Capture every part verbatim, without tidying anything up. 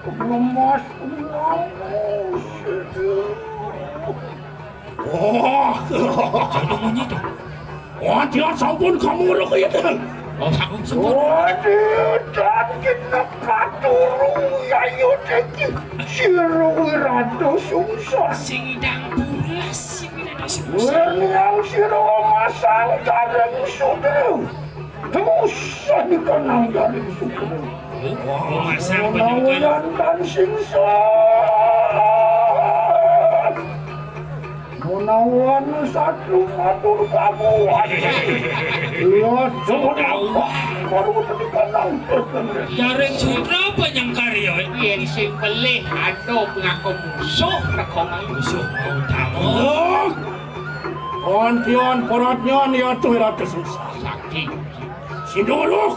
Lemas. Oh, jangan munyi to. Wah, dia sampun kamu lho ya. Oh, sampun sampun. Waduh, dan kita katuru ya yo deki. Sira Wirata Sungsang. Sing ndang bulas, sing Wirata Sungsang. Werniang sira masang dareng sudra. Tembus dikenang dareng sudra. Oh, masang penyukan. Dan singsa. Menawan satu matur kamu. Iya, coba baru tekan. Jaring sutra penyengkar ya. Yen sing pelih ado pengaku musuh, teko musuh mau damel. Kontion peratnyon ya tuh ratu susah. Sakti. Sindoro.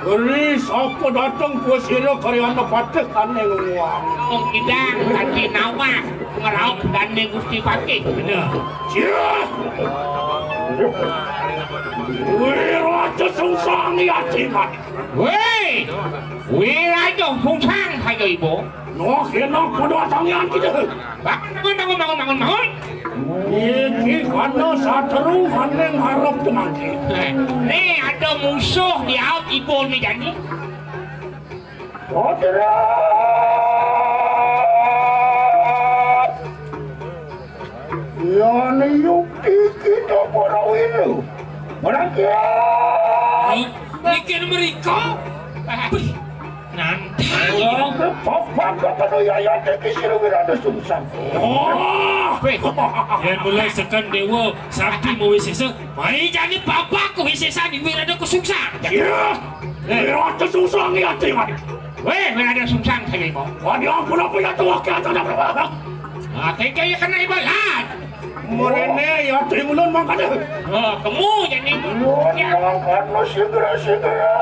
Ri sapa dateng kuwi sira karyana patih kane nguwang. Wong kidang dadi nawang ngeraup dane Gusti Patih. Bener. Sira. Wiraja sungsang yatiman. Weh. Wiraja sungsang kaya ibu. Noh, kena padha tangian kita. Bangun, bangun, bangun, bangun, bangun. Iki kana satru maning harap temangke. Eh, ne ada musuh di aut ibu ni jani. Putra. Yan yukti kita para wiru. Mereka. Mikir mereka. Wih, nantang. Wong ke papak kok penuh yayat iki sira wirana sungsang. Oh. Wih, yen mulai seken dewa sakti mau wisesa, mai jane papak kok wisesa di wirana ku sungsang. Iya. Wirana sungsang ya, Timan. Weh, wirana sungsang saya mau. Wah, dia ampun apa ya tuh wakil atau apa? Ah, kaya kena ibarat. Mrene ya ding ulun mangkane. Oh, kemu jane. Nuwun ya mangkane sigra-sigra.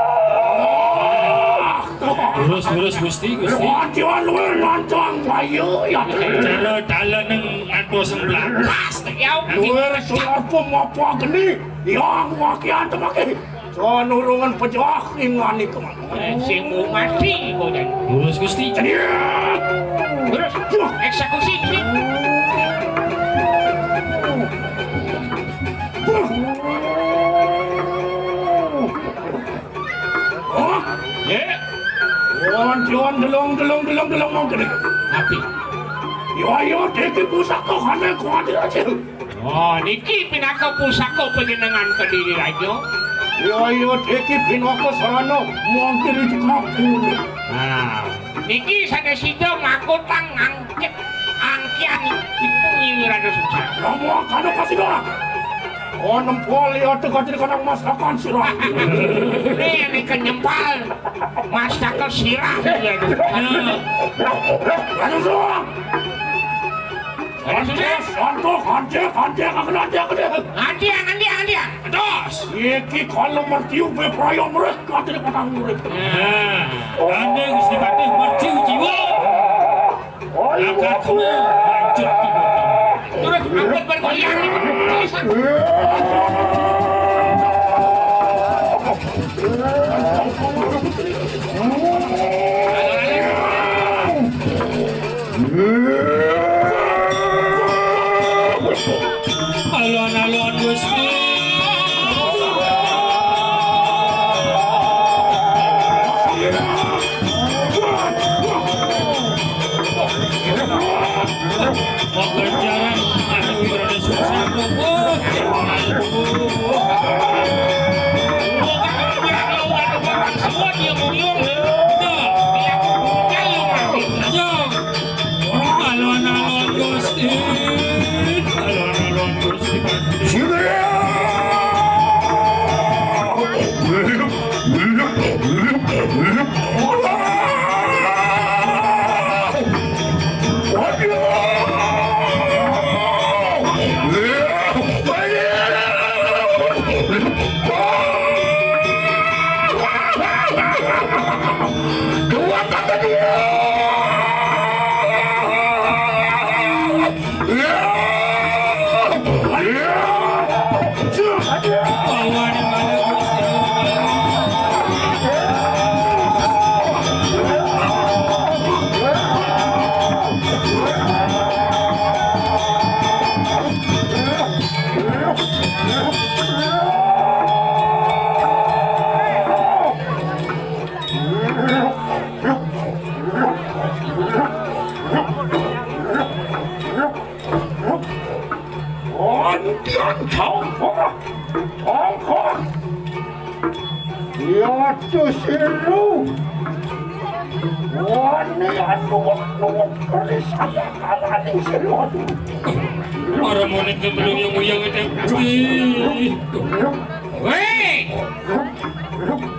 Terus, terus, Gusti, Gusti. Wajan luwih lancang bayu ya. Cara dalan nang ngantos semblakas ya. Luwih suarku mapa geni. Yang wakian temake. Sanurungan pejah ingani kemana. Eh, sing mati kok jane. Lurus, Gusti. Terus, eksekusi, Gusti. Oh, ya. Wan, wan, delong, delong, delong, delong, mau gede. Api. Yo, ayo, deki pusaka kane kuat aja. Oh, niki pinaka pusaka panjenengan Kediri Raja. Iya, iya, iki pinaka sarana mangkir cekap. Nah, niki sanes sida makutang ngangkit angkian ipun Nyi Wirana Sungsang. Rama kana kasida. Oh, nempol ya teka diri kana masakan sira. Ini, ini kenyempal masakan sira. Aduh, Sungsang. Aduh, Sungsang. Antuk, antuk, antuk, aku nanti, aku nanti. Antian, antian, antian. Dos. Iki kalau mertiu be praya mrih katene patang murid. Nah, ande Gusti Patih mertiu jiwa. Angkat kamu, lanjut. Terus angkat bergoyang. Alon-alon Gusti. Wah, ganjaran anu Wirana Sungsang. Wah, wah, dia muyung. Dah, dia muyung. Tiang cangkok, cangkok. Ya, tu silu. Wani anu waktu waktu saya kalah di silu. Para monik yang belum yang muyang itu. Wih. Weh,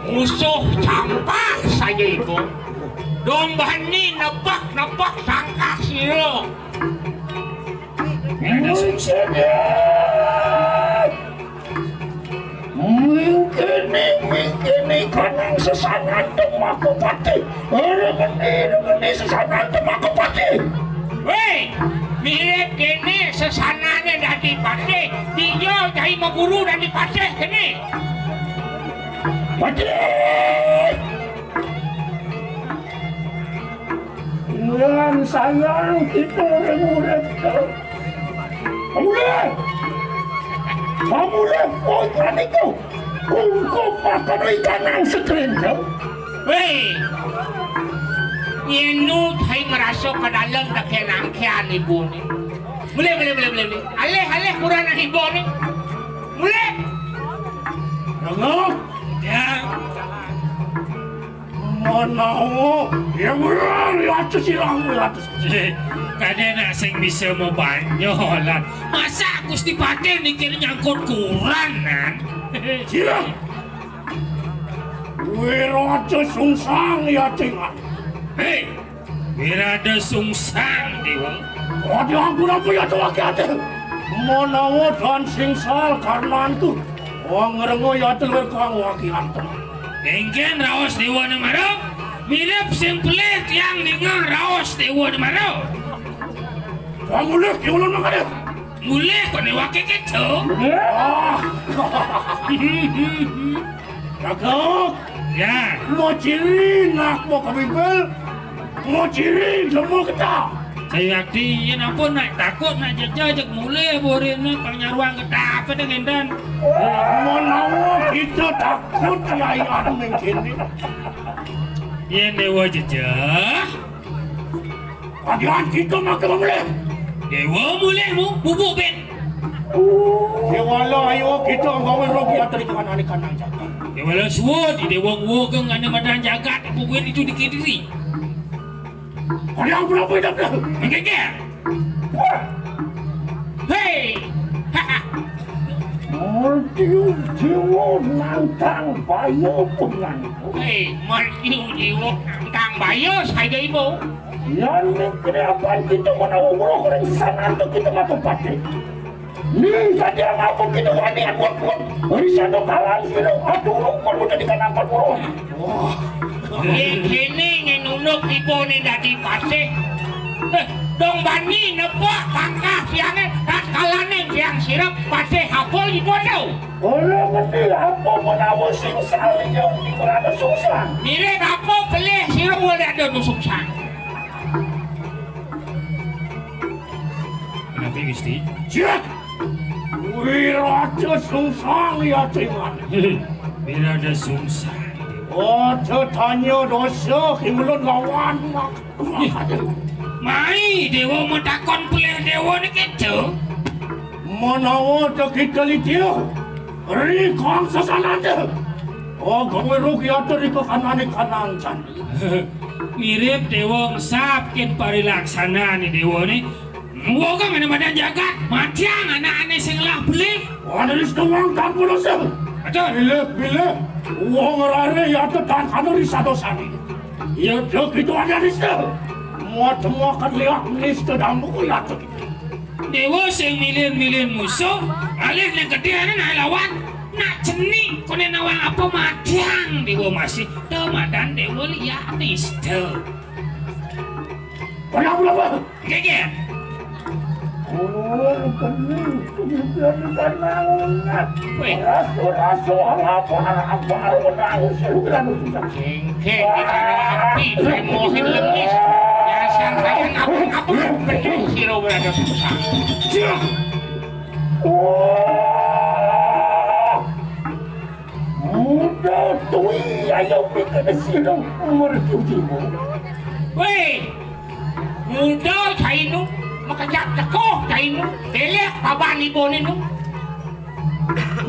musuh campak saja itu. Dong bani nepak-nepak tangkas silu. Mungkin, mungkin, mungkin kanang sesanan temako pati. Ora meni, ora meni sesanan temako pati. Weh, mirip kene sesanane dadi patih. Dinjo cai maguru dadi patih kene. Patih. Lan sayang kita orang urip. Mulih! Pamulih poin praniko. Kungkup makan ikan nang sekrinjo. Weh! Yen nu hai merasa ke dalam tak kenangkian ibu ni. Mulih, mulih, mulih, mulih, mulih. Alih, alih kurang ibu ni. Mulih! Rengok! Ya. Manawa, ya murah, ya atus ilang, ya atus. Kadén nak sing bisa mabanyolan. Masa Gusti Patih mikir nyangkut kuran, nan? Sira. Wirata sungsang ya cingan. Hei, wirada sungsang, Dewa. Adi ampun apa ya tuh laki ati. Manawa dan singsal karnanku. Wong ngrengo ya tuh kang waki antem. Engken raos Dewa Nemara, mirip sing pelih tiang ningeh raos Dewa Nemara. Wong mulih diulun mangkane. Mulih kok newake keto. Ah. Cakep. Ya. Mau ciri nak mau kebibel. Mau ciri lemu kita. Saya yakti, yen ampun nak takut nak jejeh jeg mulih borene pang nyaruang ketah apa deh ngendan. Menawa kita takut ya yang mungkin. Yen dewa jejeh. Bagian kita makin mulih. Dewa mulih mu bubuk ben. Dewa lo ayo kita nggawe rogi atau di kanan kanan jagat. Dewa lo suwud, dewa nguwuh ke ngane madan jagat, bubuin itu dikidiri. Ada yang berapa hidup dah? Menggeger. Hei. Mati jiwa nantang bayo pengan. Hei, mati jiwa nantang bayo saja ibu. Yang mikir apa kita mana umroh orang sana tu kita matu pati. Ni tadi apa kita wani kuat-kuat. Risado kalan sino aturu perlu jadi kanapa turun. Wah. Yen kene ngenunuk ibu ni dadi patih. Eh, dong bani nepok pangkah siange tatkalane siang sirep patih apa ibu tu. Ora ngerti apa menawa sing saling di merana sungsang. Mirip apa pelih sira wala ada nu sungsang. Kenapa Gusti? Siap. Wirata sungsang ya cingan. Wirata sungsang. Ojo tanya dosa kimelun lawan. Mai dewa mau takon pelih dewa ni keto. Menawa kita litio. Rikong sesanate. Oh, gawe rugi atur iko kanane kanang candi. Mirip dewa ngesap kin parilaksanane dewa ni. Wong kan ada madan jagat, matiang anak-anak sing lah beli. Ada di setengah kampung dosa. Betul. Bila, bila. Wong rare ya tekan anu di satu sani. Ya, dia gitu ada di situ. Mau temukan lihat nis ke dalam buku ya tuh. Dewa sing milih-milih musuh, alih ning gedhe ana nak lawan, nak cenik kone nawang apa madiang dewa masih, do madan dewa liyane sida. Ora apa-apa. Nggih, nggih. Ulun kene kemudian kanangat. Weh. Rasu-rasu apa-apa menang sing Nggih, iki api, emosi lengis. Nyasar kaya ngapa-ngapa, bening sira ora ada susah. Wah! Muda tuwi ayo pikir sira mercucimu. Weh, muda cainu, makejap teko cainu, belek paban ibone nu.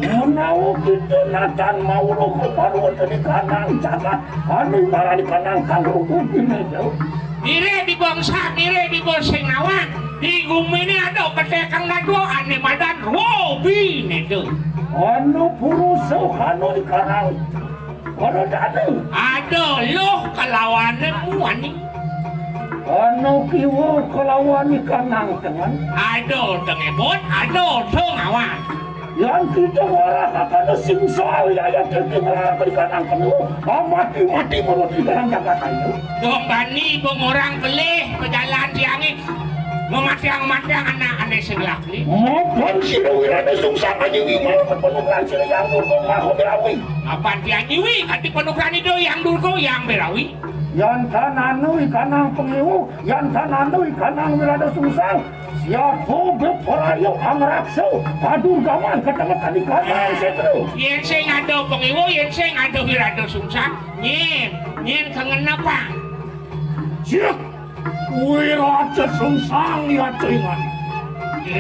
Menawi kita natan mauluk keparuan di kanang jagat, anu marani kanang kanggo ubine, yo. Mire di bangsa, mire di bosing nawan, di gumine ada ketekang nadua ane madan Robi Nedo. Anu purusa anu di kanang Para dane. Ada luh kalawane muani. Ana kiwa kalawan ikan nang tengen. Ada tengebon, ada tengawan. Yang kita warah akan sing soal ya ya kita warah berikan nang tengen. Mati-mati menurut di dalam jagat ayo. Dombani bong orang kelih pejalan tiange. Mematiang-matiang anak ane sing laki. Mapan sira wirane sungsang ajiwi malah kepenuhan sira yang nurko maho berawi. Mapan tiang jiwi kati penuhran itu yang durko yang berawi. Yan tan anu ikanang pengiwu, yan tan anu ikanang wirada sungsang. Siapa beporayo angraksa, padur gaman ketengah tadi kanang setru. Yen sing ada pengiwu, yen sing ada wirada sungsang. Nyen, nyen kengen apa? Siap. Kuwi raja sungsang ya ringan.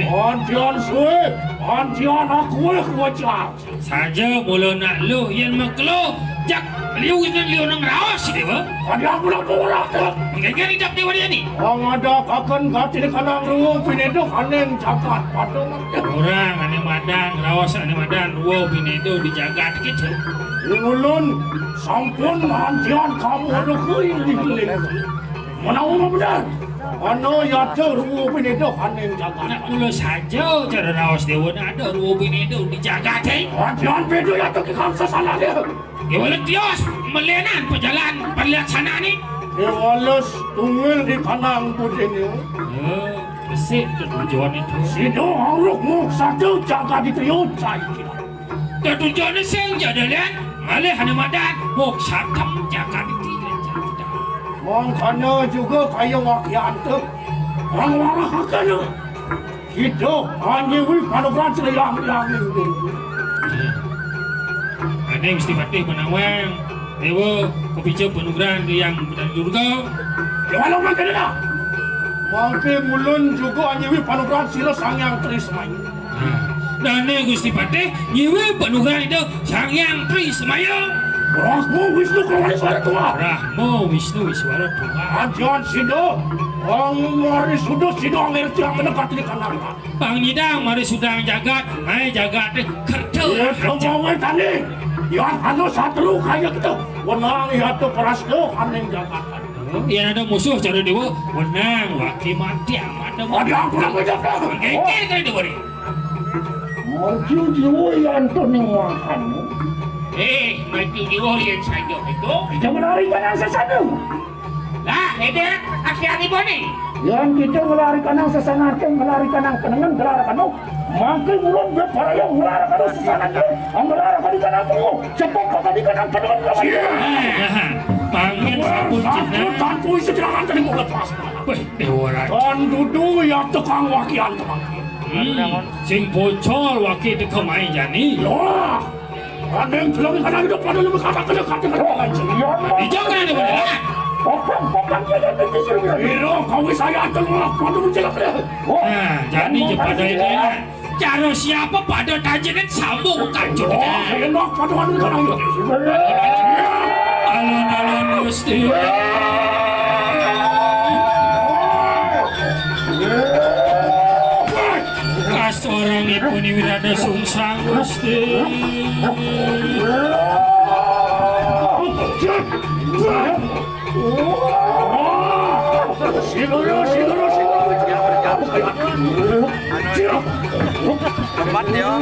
Antian suwe, antian aku kuwi kuwajar. Saja mula nak lu yen maklo, jak liu yen liu nang raos, Dewa. Kadi aku nak ora. Menggeger idap Dewa dia ni. Wong ada kaken gati di kanang ruwung pinedo kaning jagat padha. Orang ane madan, raos ane madan, ruwung pinedo di jagat gitu. Ulun sampun antian kamu ada kuwi di. Menawa bener, ana yata ruwa pinedo kaning jagat. Nak kula saja cara raos dewa nak ada ruwa pinedo di jagat, eh. Rajan pinedo yata ki kang sesana dia. Dewa letios, melenan pejalan perlihat sana ni. Dewa les tunggal di kanang budine. Ya, besik tujuan itu. Sido harus muk satu jaga di trio cai kira. Tetujoné sing jadalian, malih ané madan, mung sakem jagat iki. Mangkana juga kaya wakyanta. Wong warahakana. Kita anyewi panugrahan sing yang-yang ini. Ané Gusti Patih menawang, Dewa kepica panugrahan yang Durga. Ya, walau mangkana. Mangke mulun juga anyewi panugrahan sira Sang Hyang Tri Semaya. Nah, dane Gusti Patih nyiwi panugrahan Ida Sang Hyang Tri Semaya. Brahma Wisnu Kawali Suara Tua. Brahma Wisnu Wiswara Tua. Ajan sida, ang mari suda sida angel tiang kena katri kanang. Pang nyidang mari sudang jagat, mai jagat kerta. Ya, kemauan tani. Ya, anu satru kaya kita. Wenang ya tu perasnya kaning jagat. Yen ada musuh cara dewa, wenang waki mati amat. Ada ampun aku jatuh. Geger kali dewa ni. Maju jiwa yang tu ning makan. Eh, maju jiwa yang saja itu. Kita melarikan yang sesatu. Lah, ini akhir ni boni. Yang kita melarikan yang sesana, melarikan yang kenangan, melarikan yang Mangke ulun beparayang nglarakaken sesanan, nglarakaken kanang tunggu. Cepet bakal dikanang padon lawan. Nah, panggil sampun jeneng. Tantu isi jelangan tadi mau lepas. Weh, Dewa Raja. Tan dudu ya tukang wakian tukang. Hmm, sing bocor waki teka mai jani. Loh. Andeng jeleng kanang hidup pada lebih kata kena kata kena. Ijo kena Dewa Raja. Popang, popang, dia yang tinggi sini. Iro, kau saya tengah, pada menjelak dia. Nah, jadi je pada ini. Cara siapa pada tajenin sambung kacut. Wah, enak pada anu kan. Alon-alon Gusti. Kas orang ibu ni wirada sungsang Gusti. Wah! Wah! Siguru, siguru, siguru, berjauh, berjauh, berjauh. Tempat dia.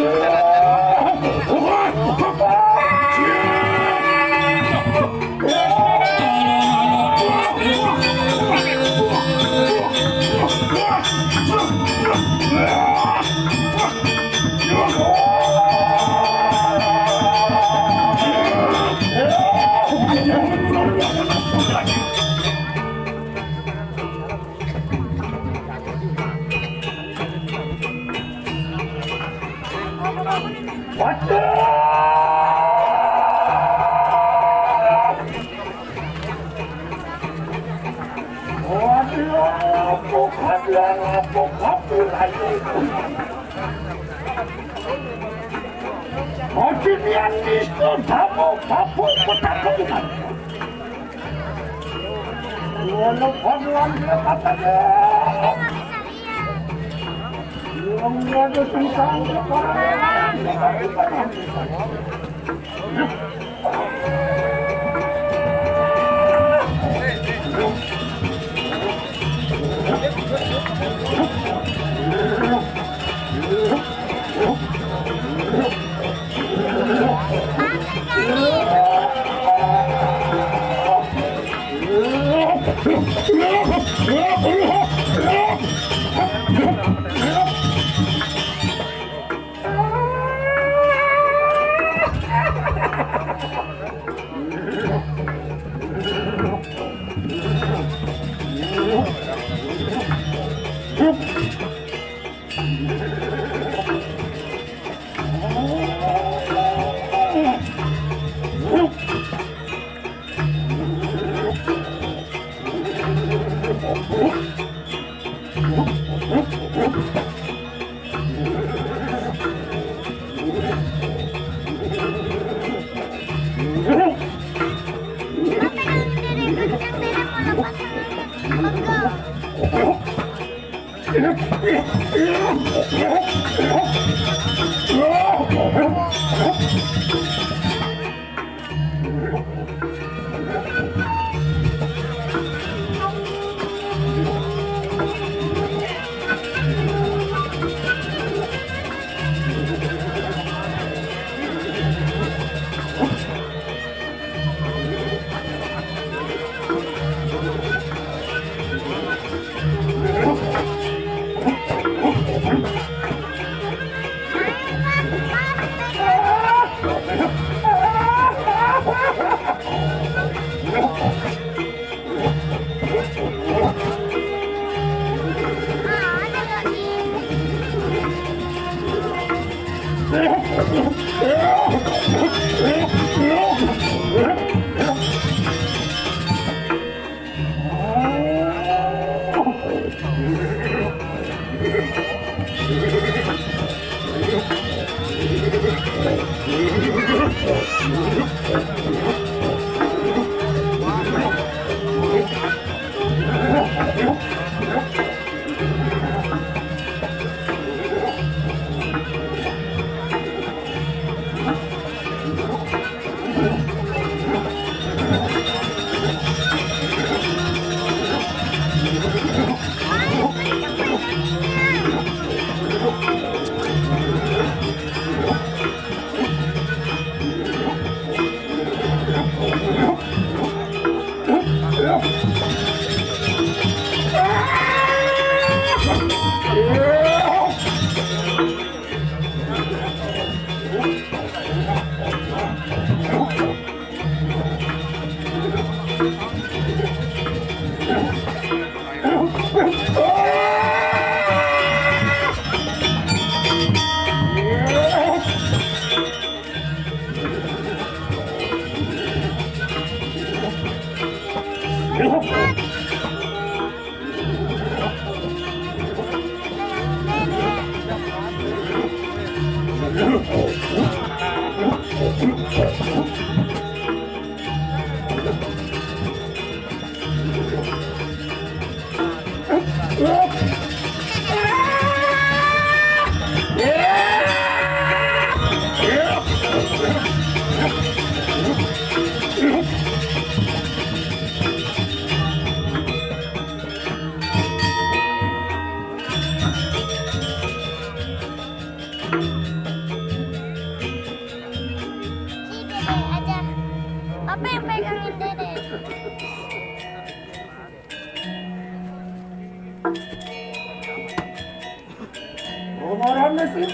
Hati nian itu tamu tapu kota kalian. Walau Fadlan dia kata dia. Yang dia ada tentang kepala. Si Dede aja. Apa yang pegangin Dede? Kobaran Mesir.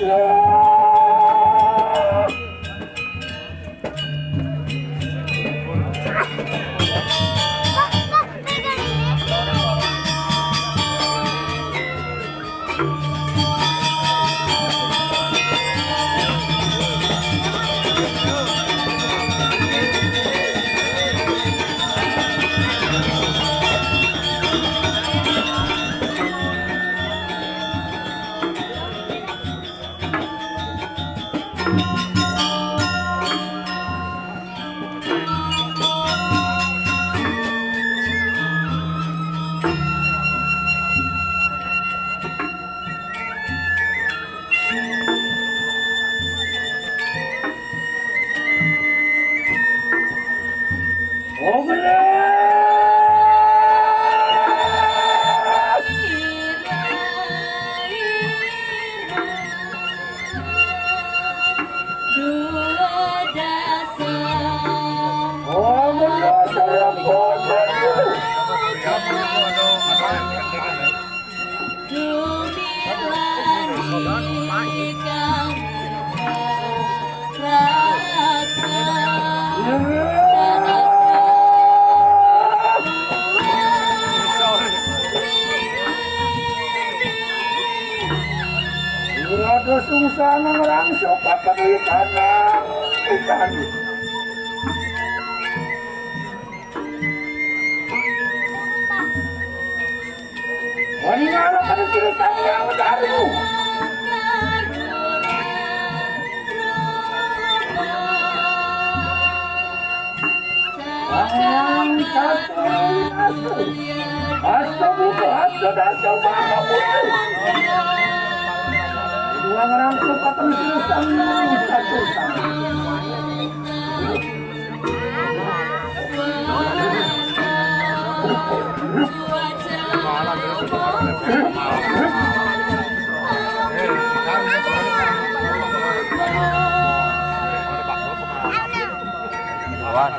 Dumilani kang raka. Ira dosung sanang rangso papanuitan ikan. Waningala pada sira sang yang daru. Wangiang satu astu. Astu buku, astu dasu, maka buku. Dua orang suka terus-terusan satu. Lawan.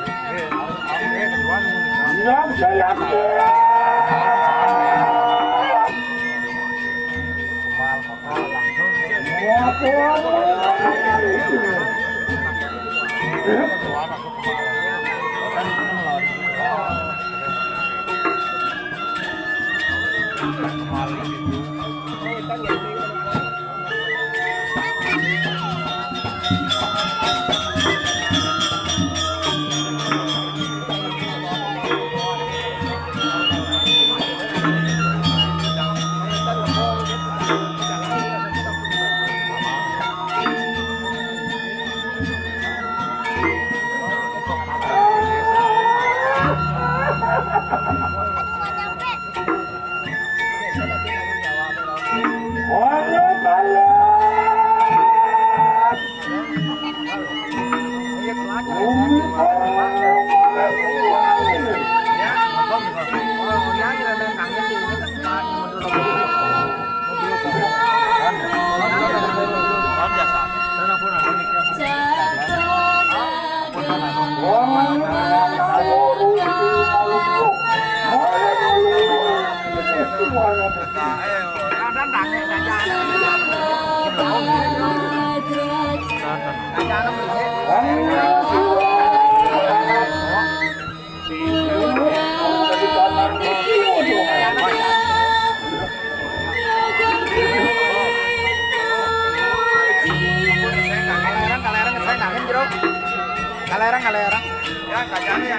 Kalerang, kalerang. Kalerang, kalerang.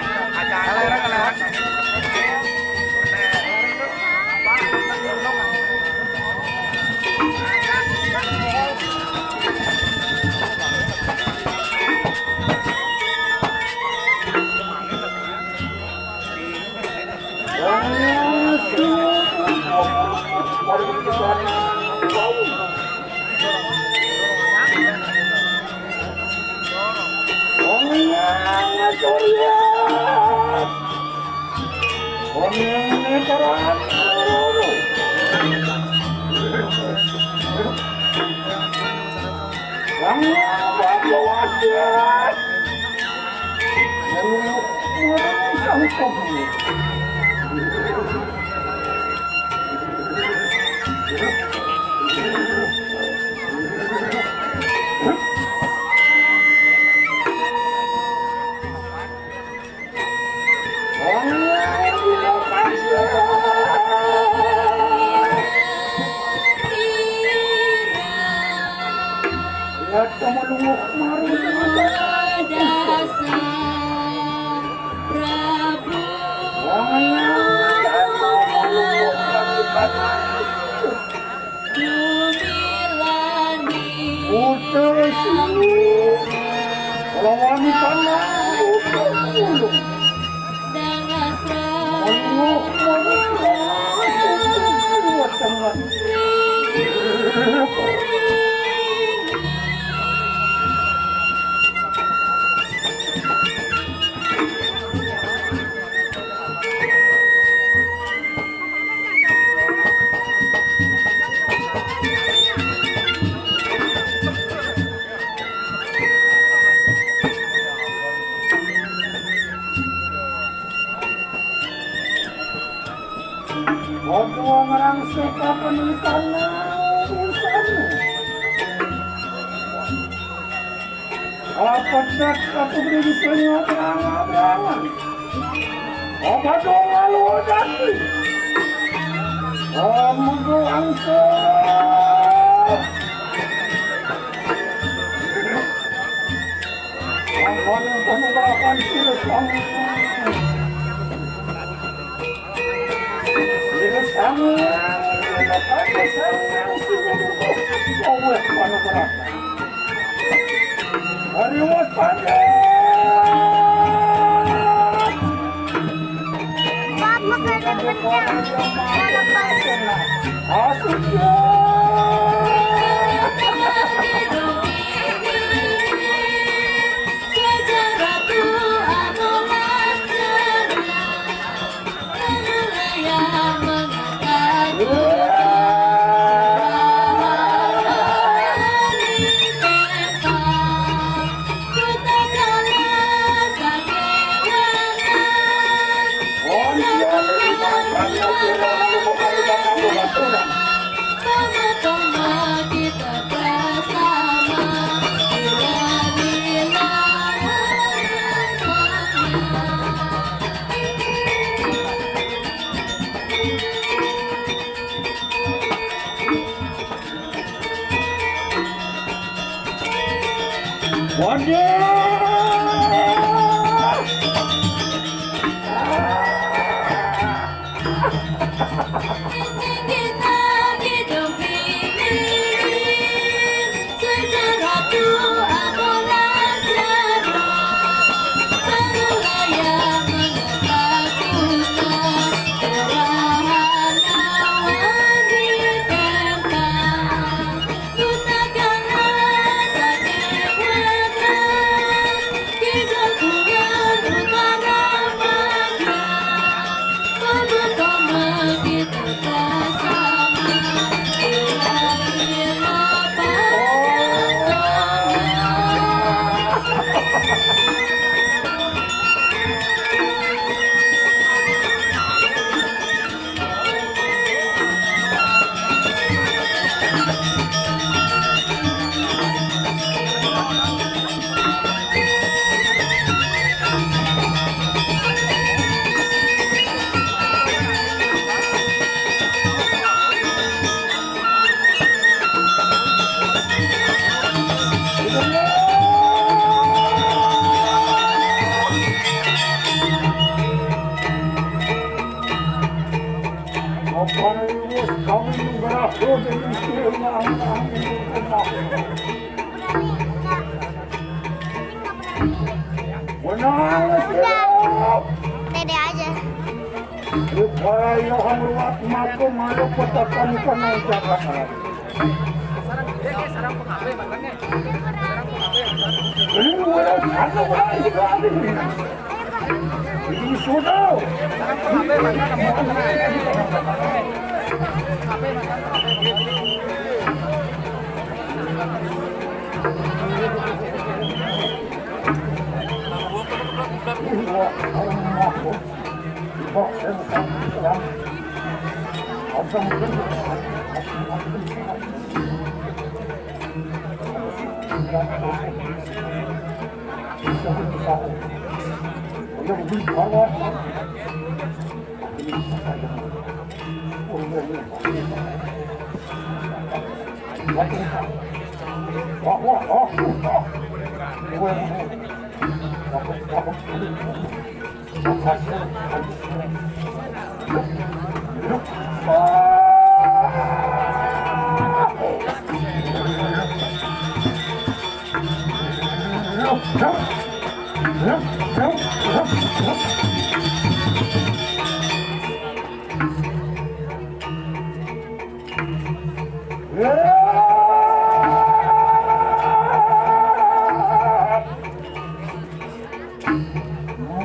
Kalerang, kalerang. Udah sini. Kalau wanita mah, udah dulu. Waktu ngerang suka penelitian urusanmu. Apa tak aku beri bisanya terang-terangan? Apa dong lalu dati? Kamu doang. Kamu kamu balapan sila kamu. Sila kamu. Kamu kamu sila kamu. Kamu kamu balapan. Hari Waspanda. Papa kada kencang. Lepas. Asik ya. Sejarah tu amolan. Udah. Dede aja. Rupaya hamruat mako malu petakan ikan nang jalan. Ini mulai anu mulai sekali. Ini sudah.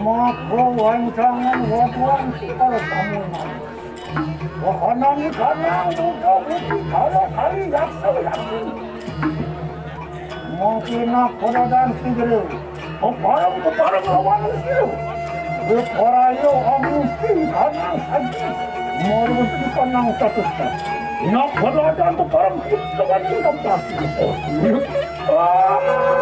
Mako wancangan wabuan sekar kamu. Wahanani kanang buka buki kalau kali yaksa yaksa. Mungkin aku dan sendiri. Keparang keparang lawan sendiri. Keparayo amusi kanang haji. Morun panang tatus. Ina pada ada parang putra cinta pasti. Ah!